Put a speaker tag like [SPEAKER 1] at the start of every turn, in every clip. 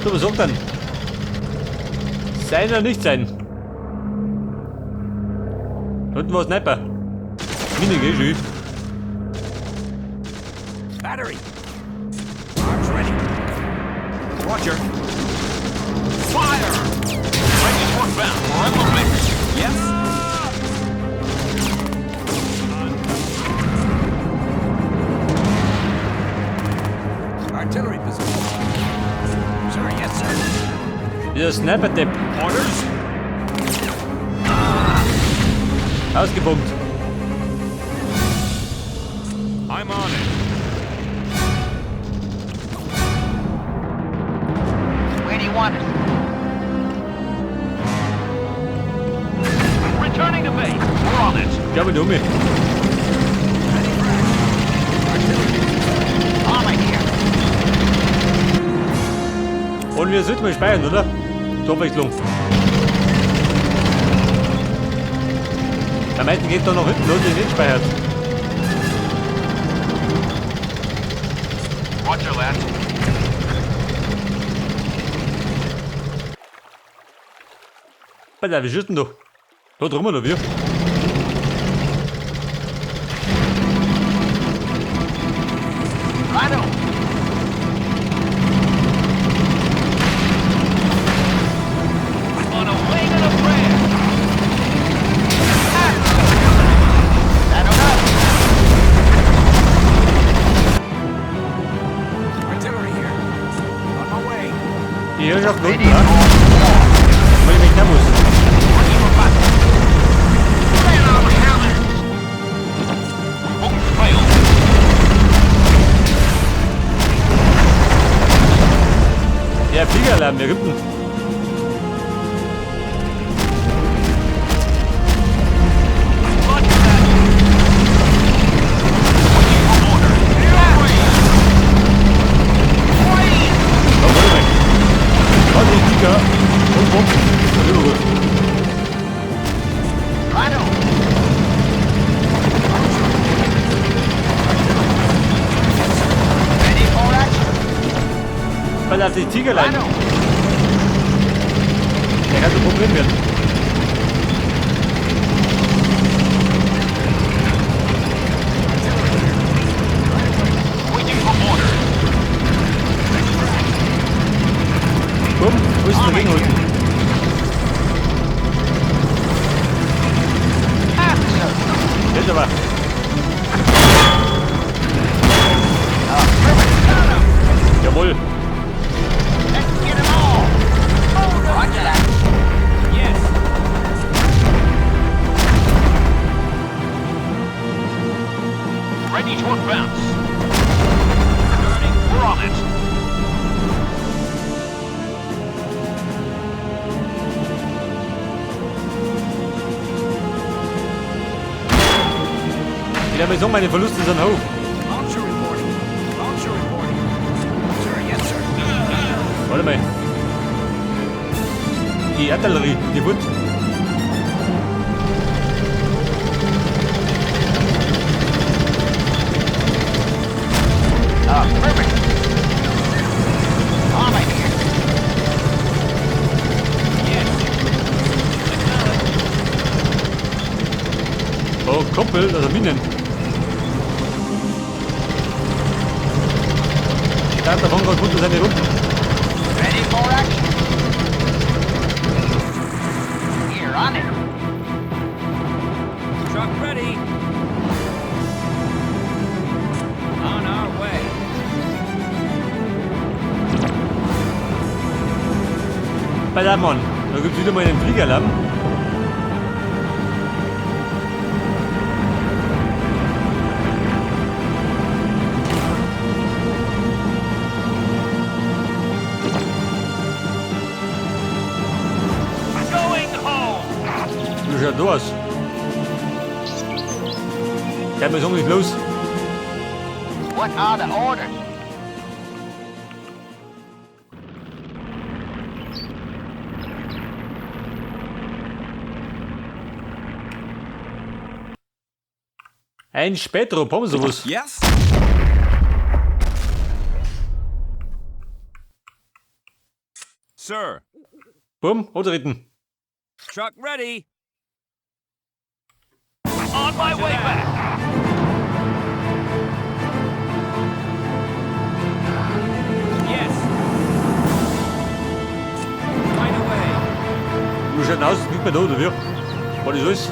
[SPEAKER 1] So, was sagt dann? Sein oder nicht sein? Unten war Sniper. Mine, geh schön.
[SPEAKER 2] Battery. Arms ready. Roger.
[SPEAKER 3] Fire! Ready to advance. We're in the mix.
[SPEAKER 2] Yes? Artillery position. Sir, yes, sir.
[SPEAKER 1] Dieser Sniper-Depp.
[SPEAKER 3] Orders?
[SPEAKER 1] Ausgepumpt.
[SPEAKER 3] I'm on it.
[SPEAKER 4] Where do you want us?
[SPEAKER 3] Returning to base. We're on it.
[SPEAKER 1] Ich glaube, dumme.
[SPEAKER 2] Ready for action. Artillery position.
[SPEAKER 4] Armor here.
[SPEAKER 1] Und wir sollten mal speichern, oder? Zur Abwechslung. Am meisten geht da noch hinten los, wenn nicht speichert.
[SPEAKER 3] Roger that.
[SPEAKER 1] Alter, wie schießt denn da? Da drüben oder wie?
[SPEAKER 4] Righto.
[SPEAKER 3] On a wing and a prayer.
[SPEAKER 4] Saddled up.
[SPEAKER 2] Artillery here. On my way.
[SPEAKER 1] Die Herrschaft unten,
[SPEAKER 4] Ready
[SPEAKER 1] ne?
[SPEAKER 4] for war.
[SPEAKER 1] Weil ich mich da muss.
[SPEAKER 3] Ready for battle. Let 'em have it. We won't fail.
[SPEAKER 1] Ja, Fliegeralarm, wer gibt denn?
[SPEAKER 3] Roger that. Waiting for orders. Freeze! Freeze!
[SPEAKER 1] Oh, warte mal. Warte, die Flieger. Und bumm. Das ist immer gut.
[SPEAKER 4] Righto. Ready for action.
[SPEAKER 1] Pass auf die Tigerlein.
[SPEAKER 4] Righto.
[SPEAKER 1] Der kann ein Problem werden.
[SPEAKER 2] Artillery here. Right away.
[SPEAKER 3] Waiting for orders.
[SPEAKER 2] Ready for action.
[SPEAKER 1] Bumm, wo ist denn der Gegenrücken?
[SPEAKER 4] Officer.
[SPEAKER 1] Jetzt aber.
[SPEAKER 4] Affirmative.
[SPEAKER 1] Jawohl.
[SPEAKER 4] Let's get 'em all. Roger that.
[SPEAKER 2] Yes.
[SPEAKER 3] Ready to advance. Turning. We're on it.
[SPEAKER 1] Ich werde mal sagen, meine Verluste sind hoch.
[SPEAKER 2] Launcher reporting. Launcher reporting. Sir, yes, sir.
[SPEAKER 1] Warte mal. Die Artillerie, die Wut.
[SPEAKER 4] Affirmative. Armor here.
[SPEAKER 2] Yes. Acknowledged.
[SPEAKER 1] Oh, Kumpel, das sind Minen. Ich dachte, davon gerade gut seine Runden.
[SPEAKER 4] Ready for action. Here, on it.
[SPEAKER 2] Truck ready. On our way.
[SPEAKER 1] Bei der Mann, da gibt's wieder mal einen Fliegerlamm.
[SPEAKER 3] Going home.
[SPEAKER 1] Wie schaut da aus? Der muss nicht los.
[SPEAKER 4] What are the orders?
[SPEAKER 1] Ein Spätrupp, haben wir sowas?
[SPEAKER 2] Yes?
[SPEAKER 1] Sir.
[SPEAKER 5] Bumm, antreten.
[SPEAKER 2] Truck ready.
[SPEAKER 3] On my way back.
[SPEAKER 2] Yes. Right away.
[SPEAKER 5] Du schaut aus, nicht mehr da, oder wie? War das alles?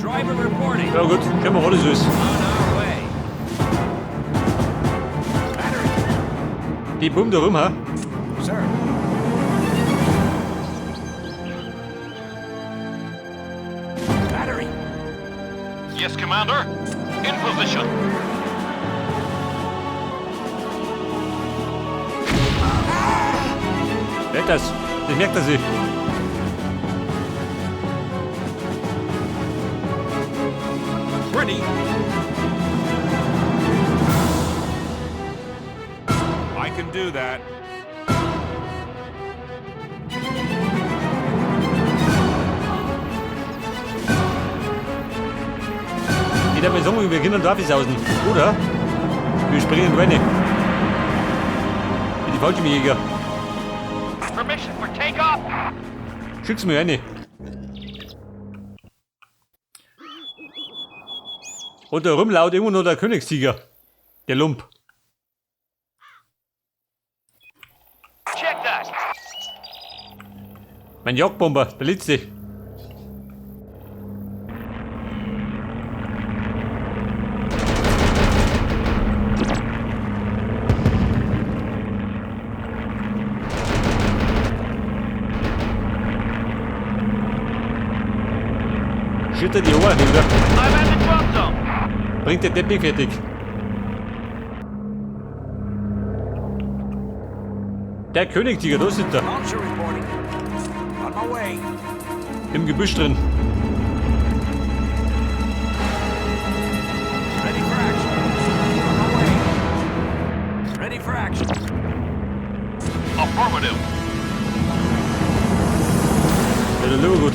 [SPEAKER 2] Driver reporting.
[SPEAKER 5] Ja gut, können wir alles alles.
[SPEAKER 2] On our way.
[SPEAKER 5] Die Bumm da rum, ha?
[SPEAKER 2] Sir. Battery.
[SPEAKER 3] Yes, Commander. In position.
[SPEAKER 5] Merkt das. Das merkt er sich.
[SPEAKER 1] Ready. I can do that.
[SPEAKER 5] Ich darf mal sagen, wir können da außen. Oder? Wir springen rein. Wie die Fallschirmjäger.
[SPEAKER 4] Permission for takeoff.
[SPEAKER 5] Schick's mir rein. Und da rumlaut immer noch der Königstiger. Der Lump.
[SPEAKER 4] Check that.
[SPEAKER 5] Mein Jagdbomber, der letzte. Schüttet die Ohren, oder?
[SPEAKER 4] I'm at the drop zone.
[SPEAKER 5] Bringt der Teppich fertig. Der Königstiger, da sind er.
[SPEAKER 2] Launcher reporting. On my way.
[SPEAKER 5] Im Gebüsch drin.
[SPEAKER 2] Ready for action. On my way. Ready for action.
[SPEAKER 3] Affirmative.
[SPEAKER 5] Ja, der lieber gut.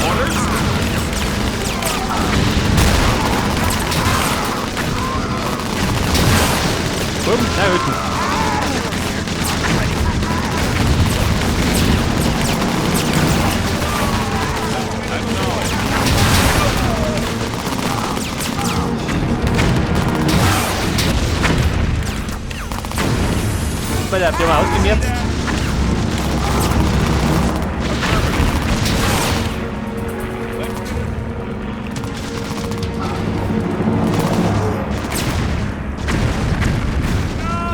[SPEAKER 3] Orders.
[SPEAKER 5] Bumm, drei Hütten. Bei der habt ihr mal ausgemerzt.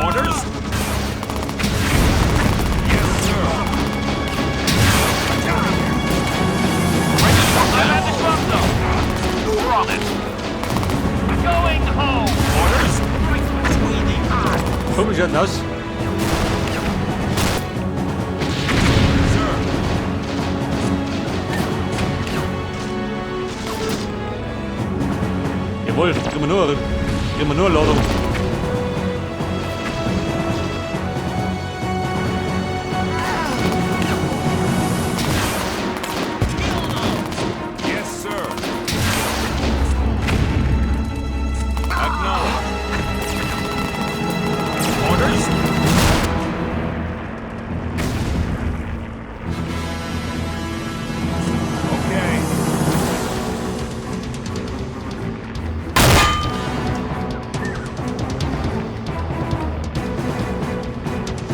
[SPEAKER 1] Orders. Yes, sir.
[SPEAKER 4] I'm at the drop zone. We're on it. Going home.
[SPEAKER 1] Orders.
[SPEAKER 2] Right between the eyes.
[SPEAKER 5] Bumm, schaut aus.
[SPEAKER 1] Sir.
[SPEAKER 5] Jawohl, kriegen wir nur eine Ladung.
[SPEAKER 1] Yes, sir. Acknowledged. Orders. Okay.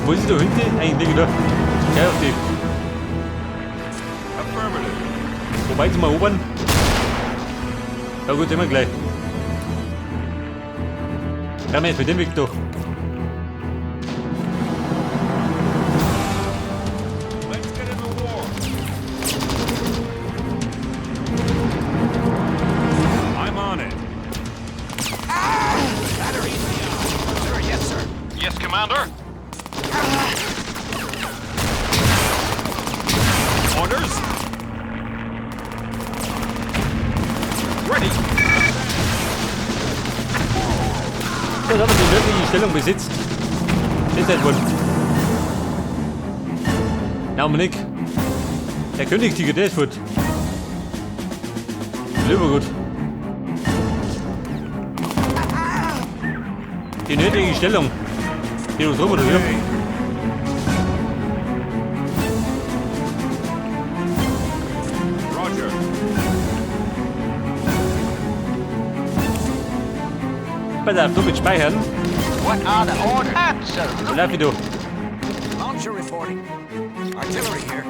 [SPEAKER 5] Wo ist da hinten? Eigentlich nicht, oder? Gleich auf die.
[SPEAKER 1] Affirmative.
[SPEAKER 5] Wobei zum Erobern. Ja gut, immer gleich. Ja, wir jetzt mit dem Weg durch.
[SPEAKER 1] Let's get in the war. I'm on it.
[SPEAKER 2] Battery. Sir, yes, sir.
[SPEAKER 3] Yes, Commander.
[SPEAKER 1] Orders. Ready.
[SPEAKER 5] So, da haben wir die nördliche Stellung besitzt. Das ist halt wohl. Augenblick. Der Königstiger, der ist fort. Lieber gut. Die nötige Stellung. Die du drüber, oder wie?
[SPEAKER 1] Roger.
[SPEAKER 5] Pass auf, du mit Speichern.
[SPEAKER 3] What are the orders? Absolutely.
[SPEAKER 5] Lauf du.
[SPEAKER 2] Launcher reporting. Artillery here.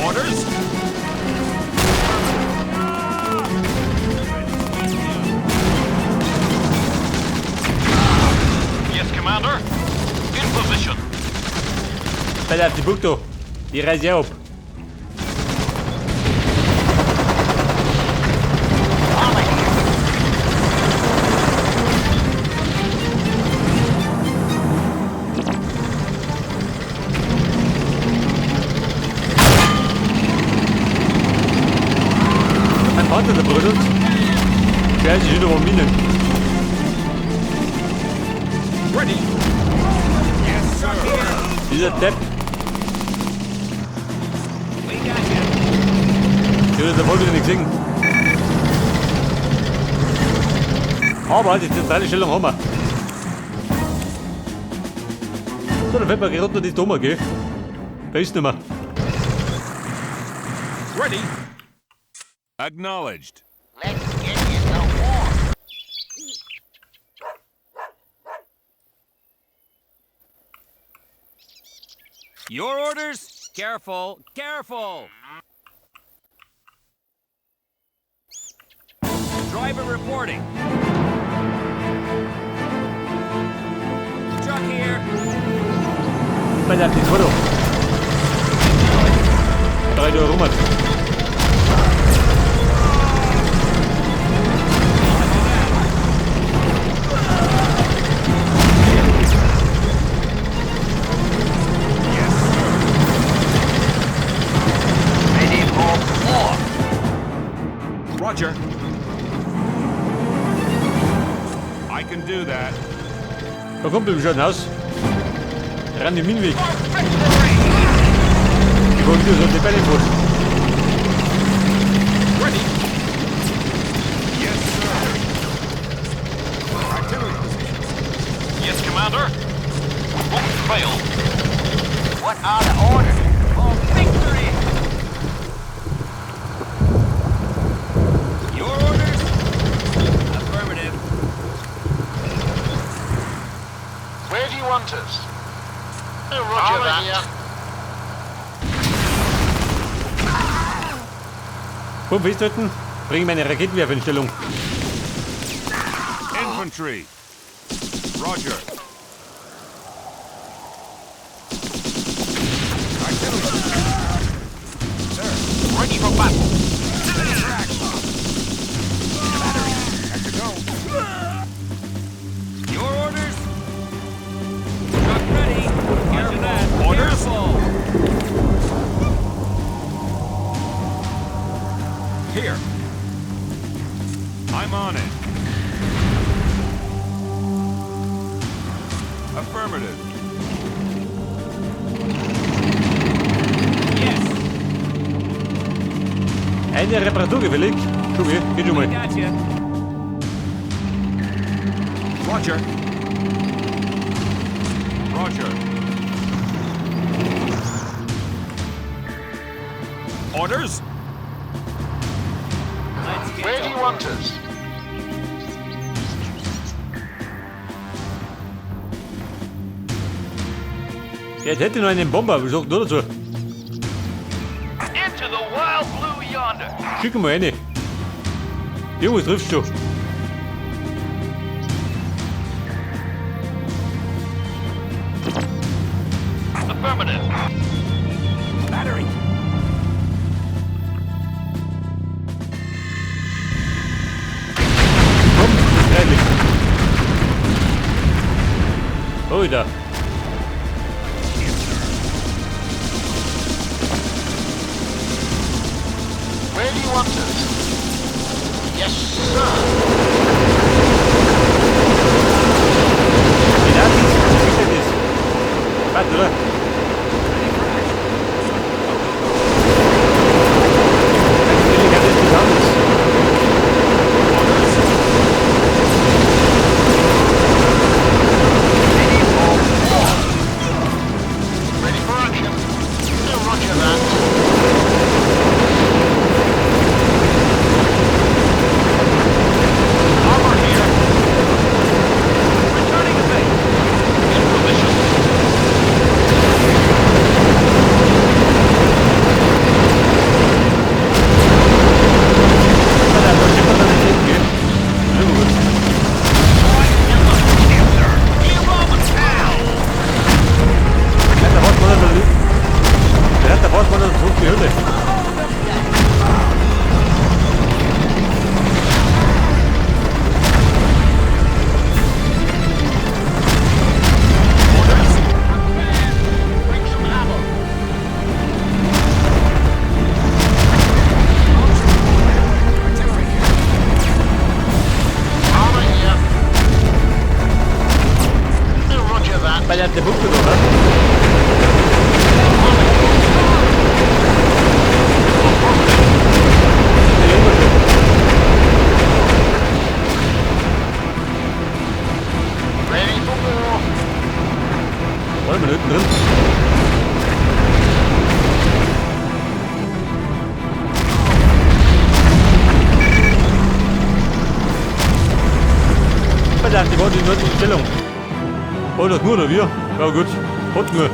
[SPEAKER 1] Orders?
[SPEAKER 4] Yes, Commander. In position.
[SPEAKER 5] Pass auf, die Burg da. Die reiß ich ab.
[SPEAKER 3] Armor here.
[SPEAKER 5] Mein Vater, der brüdelt. Scheiße, ich wieder Minen.
[SPEAKER 1] Ready. Yes, sir.
[SPEAKER 5] Dieser Depp.
[SPEAKER 2] We got you.
[SPEAKER 5] Ich habe das voll wieder nicht gesehen. Aber die zentrale Stellung haben wir. So, dann fällt mir gerade noch die Doma, gell? Da ist nicht mehr.
[SPEAKER 1] Ready. Acknowledged.
[SPEAKER 3] Let's get in the war.
[SPEAKER 2] Your orders? Careful, careful! Driver reporting. Truck here.
[SPEAKER 5] Pass auf, die zwei da. Drei da rum.
[SPEAKER 1] Yes, sir.
[SPEAKER 3] Ready for war.
[SPEAKER 1] Roger. I can do that.
[SPEAKER 5] Da kommt ihm schon aus. Ran die Minenweg.
[SPEAKER 3] For victory.
[SPEAKER 5] Ich wollte wieder so die Bälle vor.
[SPEAKER 1] Ready. Yes, sir. Artillery position.
[SPEAKER 4] Yes, Commander. Won't fail.
[SPEAKER 3] What are the orders? For victory.
[SPEAKER 2] Your orders? Affirmative.
[SPEAKER 3] Where do you want us? Roger that. Here.
[SPEAKER 5] Komm, festhalten. Bring meine Raketenwerfer in Stellung.
[SPEAKER 1] Infantry. Roger. Artillery position. Sir.
[SPEAKER 3] Ready for battle.
[SPEAKER 2] Ready for action. Battery.
[SPEAKER 1] At the go.
[SPEAKER 2] Your orders? Truck ready. Roger that.
[SPEAKER 1] Orders?
[SPEAKER 2] Careful.
[SPEAKER 1] Here. I'm on it. Affirmative.
[SPEAKER 2] Yes.
[SPEAKER 5] Eine Reparatur gefällig. Schon okay, geht schon mal.
[SPEAKER 2] Got you.
[SPEAKER 1] Roger. Roger. Orders?
[SPEAKER 2] Let's get
[SPEAKER 3] Where do
[SPEAKER 2] to
[SPEAKER 3] you
[SPEAKER 2] work.
[SPEAKER 3] want us?
[SPEAKER 5] Ja, jetzt hätte ich noch einen Bomber. Was sagt du dazu?
[SPEAKER 4] Into the wild blue yonder.
[SPEAKER 5] Schick mal eine. Junge, triffst du.
[SPEAKER 4] Affirmative.
[SPEAKER 2] Battery.
[SPEAKER 5] Komm, freilich. Oh, da.
[SPEAKER 3] Where do you want us? Yes, sir.
[SPEAKER 5] Weil der Bunker da, ne?
[SPEAKER 1] Der immer schon.
[SPEAKER 3] Ready for war.
[SPEAKER 5] Wollen wir hinten drin? Verdammt, die wollen die nördliche Stellung. Oh, das nur, oder wir? Ja gut, hat nur.